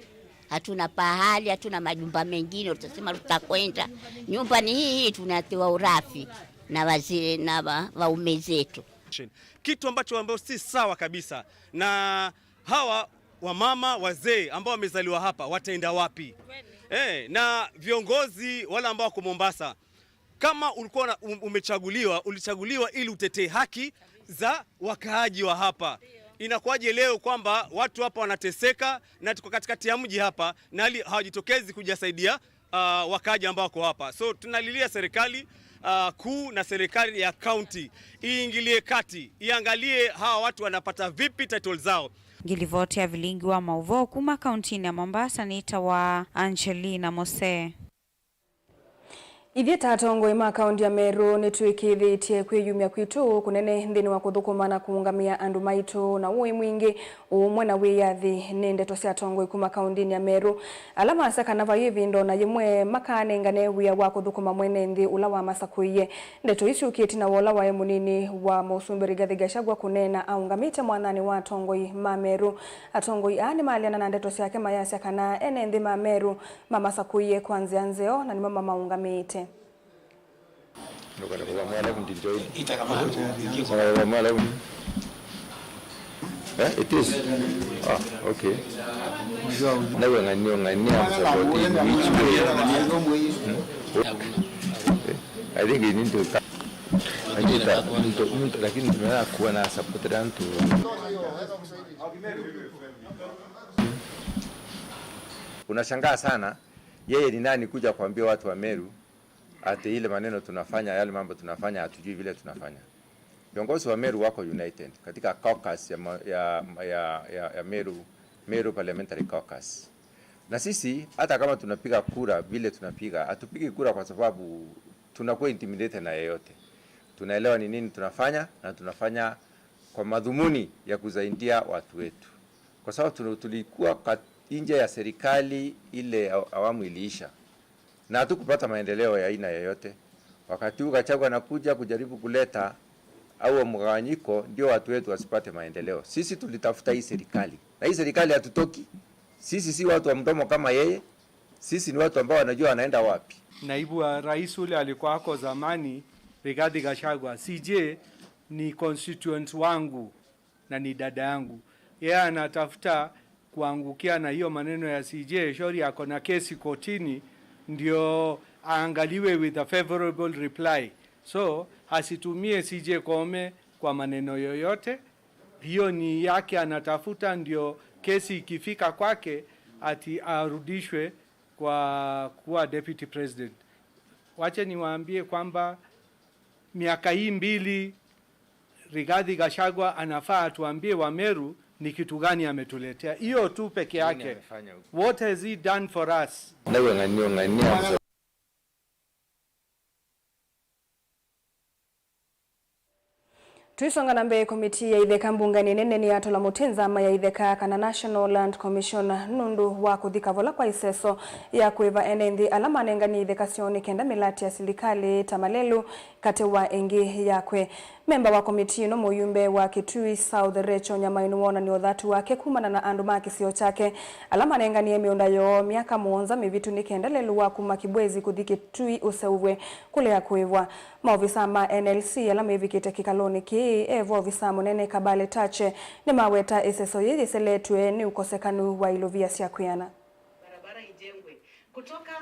Hatuna pahali, hatuna majumba mengine, tutasema tutakwenda. Nyumba ni hii hii, tunatewa urafi na wazee, na wa-, waume zetu. Kitu ambacho, ambao si sawa kabisa. Na hawa wamama, wazee ambao wamezaliwa hapa, wataenda wapi? Eh, na viongozi wale ambao wako Mombasa, kama ulikuwa na, um-, umechaguliwa, ulichaguliwa ili utetee haki za wakaaji wa hapa. Inakuwaje leo kwamba watu hapa wanateseka na tuko katikati ya mji hapa na hali hawajitokezi kujasaidia, ah, wakaaji ambao wako hapa? So tunalilia serikali, ah, kuu na serikali ya county iingilie kati, iangalie hawa watu wanapata vipi title zao. Ngilivoti ya vilingi wa mauvoo kuma kauntinĩ ya Mombasa nĩtawa Angelina Mose. Ithyĩ ta atongoi ma kaunti ya Meru nĩtwĩkĩĩthĩtye kwĩyumya kwitũ kũnene nthĩnĩ wa kũthũkũma na kũũngamĩa andũ maitũ na ũĩ mwingĩ, ũũmwe na wĩyathi. Nĩ ndeto sya atongoi kuma kauntinĩ ya Meru, ala masya kana vai ĩvinda o na yĩmwe makaanengane wĩa wa kũthũkũma mwene nthĩ ũla wamasakũie. Ndeto isu syũkie ĩtina wa ũla waĩ mũnini wa mũsumbĩ Rigathi Gachagua kũneena aũngamĩte mwathanĩ wa atongoi ma Meru. Atongoi aa nĩmaleana na ndeto syake mayasya kana ene nthĩ ma Meru mamasakũie kwa nzĩa nzeo na nĩmo mamaũngamĩĩte. Nũkwenda kũva Mwarabu ndi njoini. Nũkwenda kũva Mwarabu ndi. Eh, it is? Ah, okay. Nawe ng'ania, ng'ania, I'm supporting which way? Hmm? Okay. I think you need to, I need to, need to, lakini tunataka kuwa na support ya mtu. Unashangaa sana, yeye ni nani kuja kuambia watu wa Meru ati ile maneno tunafanya, yale mambo tunafanya, hatujui vile tunafanya. Viongozi wa Meru wako united katika caucus ya ma-, ya, ya, ya, ya Meru, Meru Parliamentary Caucus. Na sisi, hata kama tunapiga kura vile tunapiga, hatupigi kura kwa sababu tunakuwa intimidated na yeyote. Tunaelewa ni nini tunafanya, na tunafanya kwa madhumuni ya kusaidia watu wetu. Kwa sababu tuna-, tulikuwa kat-, nje ya serikali ile ya awamu iliisha. Na hatukupata maendeleo ya aina yoyote. Wakati huu Gachagua anakuja kujaribu kuleta au mgawanyiko, ndio watu wetu wasipate maendeleo. Sisi tulitafuta hii serikali. Na hii serikali hatutoki. Sisi si watu wa mdomo kama yeye. Sisi ni watu ambao wanajua wanaenda wapi. Naibu wa rais ule alikuwa ako zamani, Rigathi Gachagua, C J, ni constituent wangu na ni dada yangu. Yeye anatafuta kuangukia na hiyo maneno ya C J, shauri ako na kesi kotini, ndio aangaliwe with a favorable reply. So, asitumie C J Koome kwa maneno yoyote. Hiyo ni yake anatafuta, ndio kesi ikifika kwake ati arudishwe kwa kuwa deputy president. Wache niwaambie kwamba miaka hii mbili Rigathi Gachagua anafaa atuambie Wameru ni kitu gani ametuletea. Hiyo tu peke yake. What has he done for us? Nĩw'o ng'ania, ng'ania. Tũisonga na mbee, komitii ya itheka mbungenĩ nene nĩyatũla mũtĩ nzama ya itheka kana National Land Commission nũndũ wa kũthika vola kwa ĩseso ya kũĩva ene nthĩ ala manenganie itheka syoo nĩ kenda mĩlatĩ ya silikalĩ ta malelũ katĩ wa ĩngĩ yakwe. Memba wa komitii ĩno, mũyumbe wa Kitui South Rachel Nyamai, nĩwonanie ũthatu wake kumana na andũ ma kĩsio kyake ala manenganie mĩũnda yoo myaka mũonza mĩvitu nĩ kenda lelũ wa kuma Kibwezi kũthi Kitui ũseũvw'e kũlea kũĩvwa. Maovisa ma N L C ala mevikĩte kĩkalonĩ kĩĩ, e vo ovisa mũnene Kabale Tache, nĩmaweta ĩseso yĩĩ yĩseletw'e nĩ ũkosekanu wa ilovia sya kwĩana. Barabara ijengwe kutoka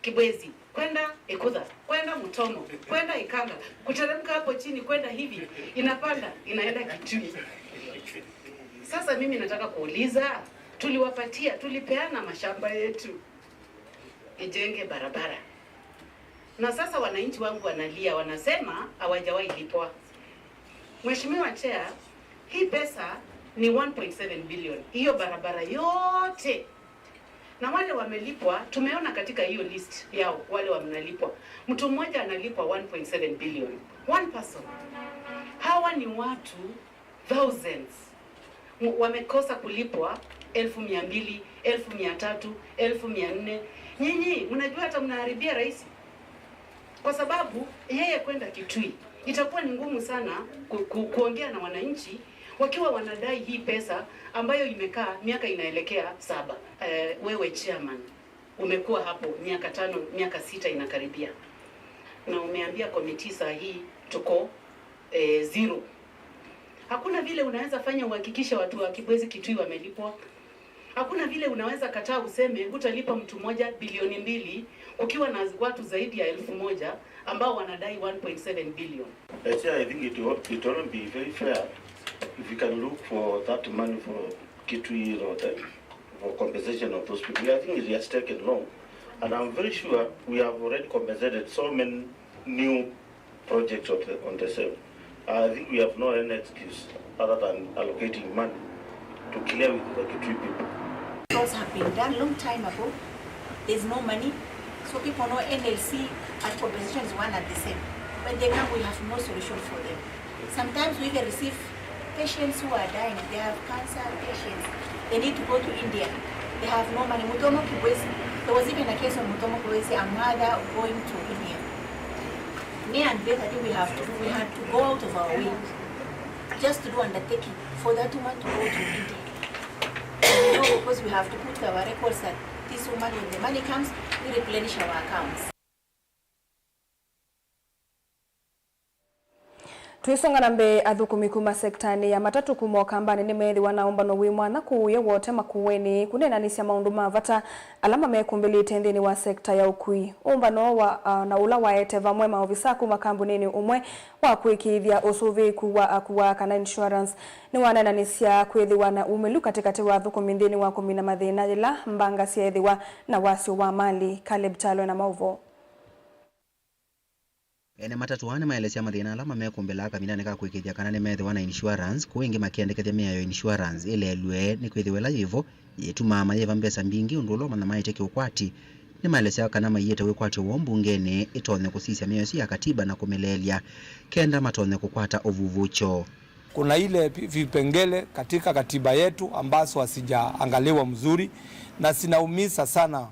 Kibwezi kwenda Ikutha, kwenda Mutomo, kwenda Ikanga, kuteremka hapo chini kwenda hivi, inapanda, inaenda Kitui. Sasa mimi nataka kuuliza, tuliwapatia, tulipeana mashamba yetu ijenge barabara. Na sasa wananchi wangu wanalia, wanasema hawajawahi lipwa. Mheshimiwa Chair, hii pesa ni one point seven billion. Hiyo barabara yote. Na wale wamelipwa, tumeona katika hiyo list yao, wale wanalipwa. Mtu mmoja analipwa one point seven billion. One person. Hawa ni watu thousands. M-, wamekosa kulipwa elfu mia mbili, elfu mia tatu, elfu mia nne. Nyinyi, mnajua hata mnaharibia rais. Kwa sababu yeye kwenda Kitui, itakuwa ni ngumu sana ku-, ku-, kuongea na wananchi wakiwa wanadai hii pesa ambayo imekaa miaka inaelekea saba. Eh, wewe chairman, umekuwa hapo miaka tano, miaka sita inakaribia. Na umeambia committee saa hii tuko, eh, zero. Hakuna vile unaweza fanya uhakikishe watu wa Kibwezi Kitui wamelipwa. Hakuna vile unaweza kataa useme hutalipa mtu mmoja bilioni mbili kukiwa na watu zaidi ya elfu moja ambao wanadai one point seven billion. Actually, I think it will, it will be very fair if you can look for that money for Kitui Road, eh, for compensation of those people. I think it has taken long, and I'm very sure we have already compensated so many new projects on the, on the same. I think we have no any excuse other than allocating money to clear with the Kitui people. Roads have been done long time ago. There's no money. So people know N L C and compensations one are the same. When they come, we have no solution for them. Sometimes we even receive patients who are dying. They have cancer patients. They need to go to India. They have no money. Mutomo Kibwezi. There was even a case of Mutomo Kibwezi, a mother going to India. Me and Beth, I think we have to, we had to go out of our way just to do undertaking for that woman to go to India. And we know, because we have to put our records that this woman, when the money comes, we replenish our accounts. Twĩsonga na mbee, athũkũmi kuma sektanĩ ya matatũ kuma Ũkambanĩ nĩmeethĩwa na ũmbano wĩ mwanya kũũ Yawota Makueni kũneenanĩsya maũndũ ma vata ala mamekũmbĩlĩte nthĩnĩ wa sekta ya ũkui. Ũmbano wa, a, na ũla waete vamwe maovisa kuma kambunĩnĩ ũmwe wa kũĩkĩĩthya ũsũvĩĩku wa akua kana insurance nĩwaneenanĩsya kwĩthĩwa na umĩlu katĩkatĩ wa athũkũmi nthĩnĩ wa kũmina mathĩna yĩla mbanga syaethĩwa na wasyo wa mali. Caleb Kyalo na maũvoo. Ene matatũ aa nĩmaelesya mathĩna ala mamekũmbĩlaa kavindanĩ ka kũĩkĩĩthya kana nĩmeethĩwa na insurance, kũu ĩngĩ makĩendekethya mĩao ya insurance ĩleelw'e, nĩkwĩthĩwa ĩla yĩvo yĩtumaa mayĩva mbesa mbingĩ ũndũ ũla ũmanyamaĩte kĩũkwati. Nĩmaelesya kana maiĩte wĩkwatyo woo mbungenĩ ĩtonye kũsisya mĩao ĩsu ya katiba na kũmĩleelya kenda matonye kũkwata ũvuvũkyo. Kuna ile vi-, vipengele katika katiba yetu ambazo hazijaangaliwa mzuri na zinaumiza sana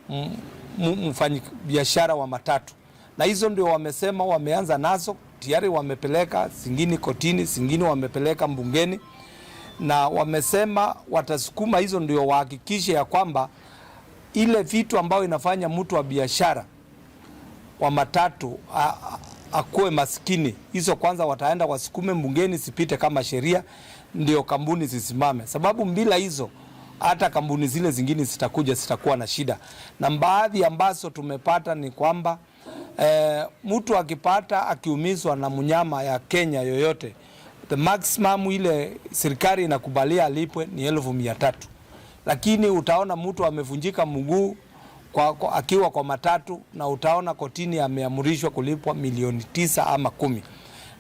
m-, m-, mfanyi biashara wa matatu. Na hizo ndio wamesema wameanza nazo, tayari wamepeleka zingine kotini, zingine wamepeleka mbungeni, na wamesema watasukuma hizo ndio wahakikishe ya kwamba ile vitu ambayo inafanya mtu wa biashara wa matatu a-, a-, akuwe maskini, hizo kwanza wataenda wasukume mbungeni zipite kama sheria, ndio kampuni zisimame, sababu bila hizo hata kampuni zile zingine zitakuja zitakuwa na shida. Na baadhi ambazo tumepata ni kwamba eh, mtu akipata akiumizwa na mnyama ya Kenya yoyote, the maximum ile serikali inakubalia alipwe ni elfu mia tatu, lakini utaona mtu amevunjika mguu kwa, kwa, akiwa kwa matatu, na utaona kotini ameamrishwa kulipwa milioni tisa ama kumi,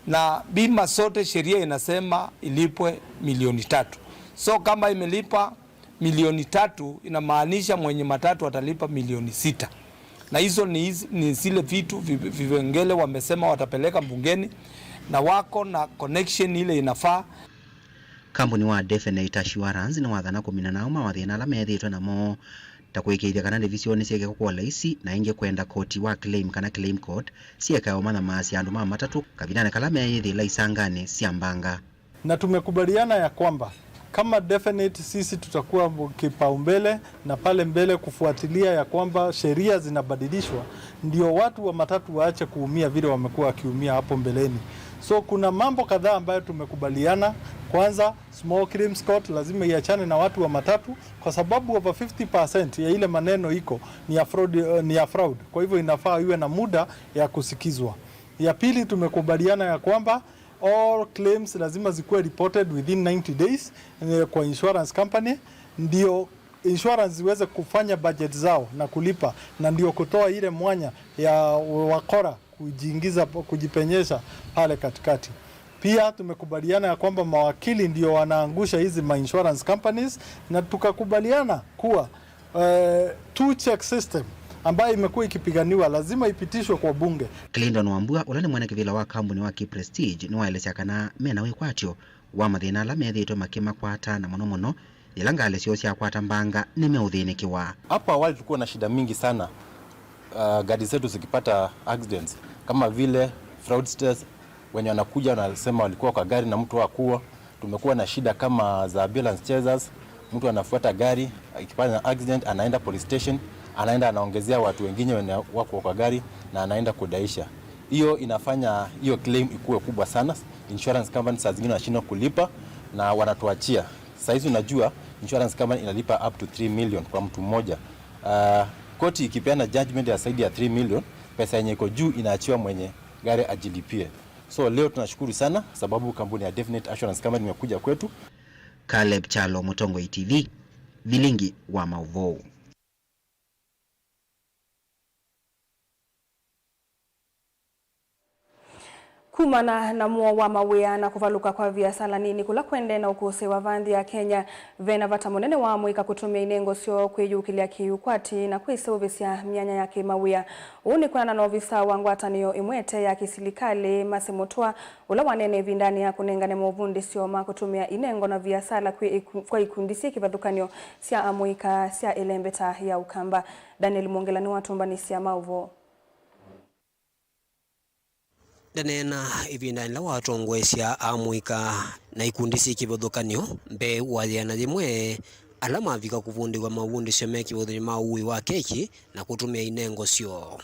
na bima zote sheria inasema ilipwe milioni tatu. So kama imelipa milioni tatu, inamaanisha mwenye matatu atalipa milioni sita, na hizo ni, hizi- ni zile vitu vi- vipengele wamesema watapeleka bungeni, na wako na connection ile inafaa. Kambuni wa Definite Assurance nĩwathana kũmina nao mawathĩna ala methĩĩtwe namo, ta kũĩkĩĩthya kana ndivisionĩ syekekwa kwa ũlaisi, na ĩngĩ kwenda koti wa claim kana claim court syekae ũmanyamaasya andũ ma matatũ kavindanĩ kala meyĩthĩĩla isanganĩ sya mbanga. Na tumekubaliana ya kwamba kama Definite sisi tutakuwa kipaumbele na pale mbele kufuatilia ya kwamba sheria zinabadilishwa, ndio watu wa matatu waache kuumia vile wamekuwa wakiumia hapo mbeleni. So kuna mambo kadhaa ambayo tumekubaliana. Kwanza, Small Claims Court lazima iachane na watu wa matatu, kwa sababu over fifty percent ya ile maneno iko ni ya fraud, eh, ni ya fraud. Kwa hivyo inafaa iwe na muda ya kusikizwa. Ya pili, tumekubaliana ya kwamba all claims lazima zikuwe reported within ninety days, eh, kwa insurance company, ndio insurance ziweze kufanya budget zao na kulipa, na ndio kutoa ile mwanya ya wakora kujiingiza, kujipenyesha pale katikati. Pia tumekubaliana ya kwamba mawakili ndio wanaangusha hizi ma insurance companies, na tukakubaliana kuwa eh, two check system ambayo imekuwa ikipiganiwa lazima ipitishwe kwa bunge. Clinton Wambua, ũla nĩ mwene kĩvĩla wa kambuni wa Key Prestige, nĩwaelesya kana mena wĩkwatyo wa mathĩna ala methĩĩtwe makĩmakwata, na mũno mũno yĩla ngalĩ syoo syakwata mbanga nĩmeũthĩnĩkĩwa. Hapo awali tulikuwa na shida mingi sana, uh, gari zetu zikipata accidents, kama vile fraudsters wenye wanakuja wanasema walikuwa kwa gari na mtu hakuwa. Tumekuwa na shida kama za ambulance chasers, mtu anafuata gari, ikifanya accident anaenda police station, anaenda anaongezea watu wengine wenye wako kwa gari na anaenda kudaisha. Hiyo inafanya hiyo claim ikuwe kubwa sana. Insurance companies saa zingine wanashindwa kulipa na wanatuachia. Saa hizi unajua insurance company inalipa up to three million kwa mtu mmoja. Uh, koti ikipeana judgment ya zaidi ya three million, pesa yenye iko juu inaachiwa mwenye gari ajilipie. So leo tunashukuru sana sababu kampuni ya Definite Assurance Company imekuja kwetu. Caleb Chalo, Mũtongoi T V, Vilingi wa Maũvoo. Kumana na mũo wa mawĩa na kũvalũka kwa viasala nini kũla kũendee na ũkũsĩ wa va nthĩ ya Kenya, ve na vata mũnene wa amũika kũtũmĩa inengo syoo kwĩyũkĩlya kĩ-ũkwati na kwĩseũvĩsya myanya ya kĩ-mawĩa. Ũu nĩ kwĩanana na ovisa wa ngwatanĩo ĩmwe ĩte ya kĩsilikalĩ, Mercy Mutua, ũla waneenea ĩvindanĩ ya kũnengane movundĩsyo ma kũtũmĩa inengo na viasala kwĩ iku-, kwa ikundi syĩ kĩvathũkany'o sya amũika sya ĩlembeta ya Ũkamba. Daniel Mwongela nĩwatũmbanĩsya maũvoo. Ndaneena ĩvindanĩ yĩla watongoesya amũika na ikundi syĩ kĩvathũkany'o mbee wa yĩana yĩmwe ala mavika kũvundĩw'a mavundĩsyo me kĩvathũkany'o ma ũĩ wa keki na kũtũmĩa inengo syoo.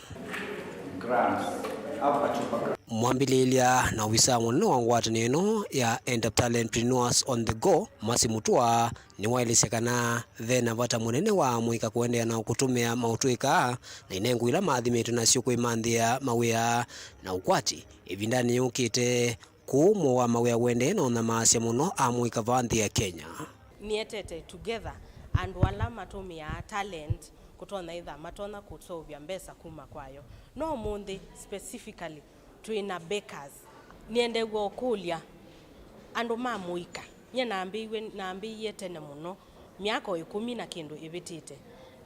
Mwambĩlĩĩlya na ovisa mũnene wa ngwatanĩo ĩno ya End Up Talentpreneurs on the Go, Mercy Mutua, nĩwaelesya kana ve na vata mũnene wa amũika kũendeea na kũtũmĩa maũtũĩka na inengo ila maathimĩtwe nasyo kwĩmanthĩa mawĩa na ũkwati ĩvindanĩ yũkĩte. Kwoou mũo wa mawĩa ũendee na ũnyamaasya mũno amũika va nthĩ ya Kenya. Nĩetete together andũ ala matũmĩaa talent kũtonya ĩtha matonya kũseũvya mbesa kuma kwayo. No ũmũnthĩ specifically twĩ na bakers. Nĩendeew'a ũkũlya andũ ma mũika. Nyie nambĩĩiw'e, nambĩĩie tene mũno, myaka o ĩkũmi na kĩndũ ĩvĩtĩte,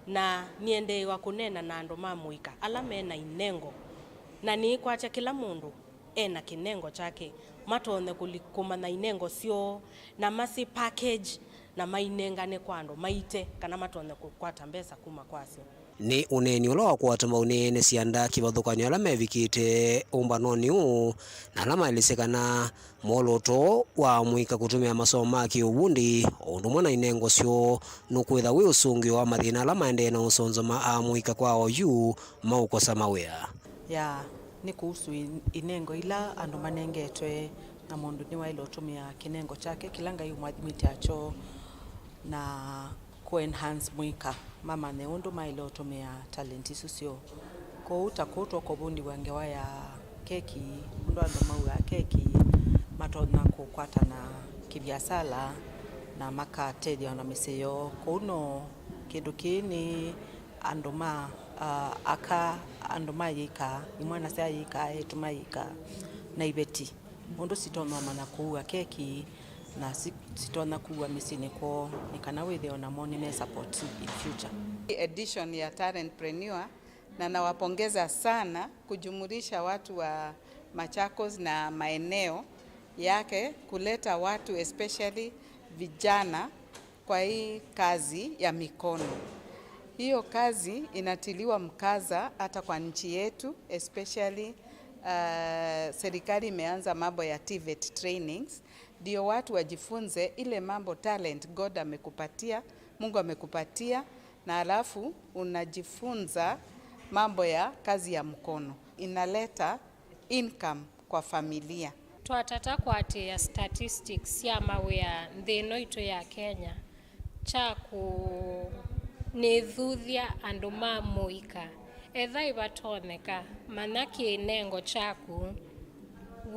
na nĩendeewa kũneena na andũ ma mũika ala me na inengo, na nĩĩkwatya kĩla mũndũ e na kĩnengo kyake, matonye kũli-, kũmanya inengo syoo, na masĩ package, na mainengane kwa andũ maite, kana matonye kũkwata mbesa kuma kwasyo. Nĩ ũneeni ũla wakwata mbau nĩ ene syanda kĩvathũkany'o ala mevikĩte ũmbanonĩ ũũ, na ala maelesye kana mwolooto wa amũika kũtũmĩa masomo ma kĩ-ũvundi o ũndũ ũmwe na inengo syoo nũkwĩtha wĩ ũsũngĩo wa mathĩna ala maendee na ũsonzoma amũika kwa oyu maũkosa mawĩa. Ya, nĩ kuhusu in-, inengo ila andũ manengetwe. Na mũndũ nĩwaĩle ũtũmĩa kĩnengo kyake kĩla Ngai ũmwathimĩte nakyo na kũ enhance mũika mamanye ũndũ maĩle ũtũmĩa talent isu syoo. Kwoou ta kũu tũkũvundĩw'a ngewa ya keki, ũndũ andũ mauaa keki, matonya kũkwatana kĩviasala na makatethya ona mĩsyĩ yoo. Kwoou no kĩndũ kĩĩ nĩ andũ ma, ah, aka, andũ ma yĩka, imwana sya yĩka, eĩtu ma yĩka, na iveti. Ũndũ sitonya ũmanya kũua keki na si-, sitonya kuua mĩsyĩnĩ kwoo, nĩ kana wĩthĩe onamo nĩme support in future. Edition ya Talentpreneur, na nawapongeza sana kujumulisha watu wa Machakos na maeneo yake, kuleta watu, especially vijana, kwa hii kazi ya mikono. Hiyo kazi inatiliwa mkaza hata kwa nchi yetu, especially, uh, serikali imeanza mambo ya TVET trainings, ndio watu wajifunze ile mambo, talent God amekupatia, Mungu amekupatia, na alafu unajifunza mambo ya kazi ya mkono. Inaleta income kwa familia. Twatata kũatĩĩa statistics sya mawĩa nthĩ ĩno itũ ya Kenya, kyaku nĩthuthya andũ ma mũika. Etha ĩvatonyeka, manya kĩnengo kyaku,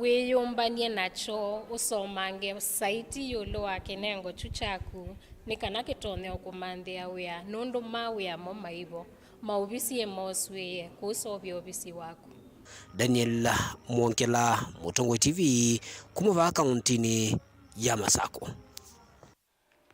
wĩyũmbany'e nakyo, ũsomange saiti ĩũlũ wa kĩnengo kyu kyaku, nĩ kana kĩtonye ũkũmanthĩa wĩa, nũndũ ma wĩa mo maivo, maovisi ĩmoswĩĩe kũũseũvya ovisi waku. Daniel Mwongela, Mũtongoi TV, kuma vaa kauntinĩ ya Masako.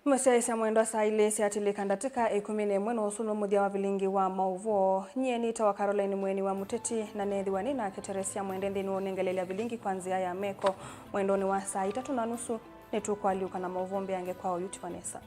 Mũsyaĩĩsya mwendwa, saa ilĩ syatilĩka ndatĩka ĩkũmi na ĩmwe, na ũsu nĩ mũthya wa vilingi wa maũvoo. Nyie nĩtawa Caroline Mweni wa Mũteti, na neethĩwa nĩ nake Teresia Mwende nthĩnĩ wa ũnengelelya vilingi kwa nzĩa ya meko. Mwendonĩ wa saa itatũ na nusu, nĩtũkũalyũka na maũvoo mbeange kwa oyu ti Vanessa.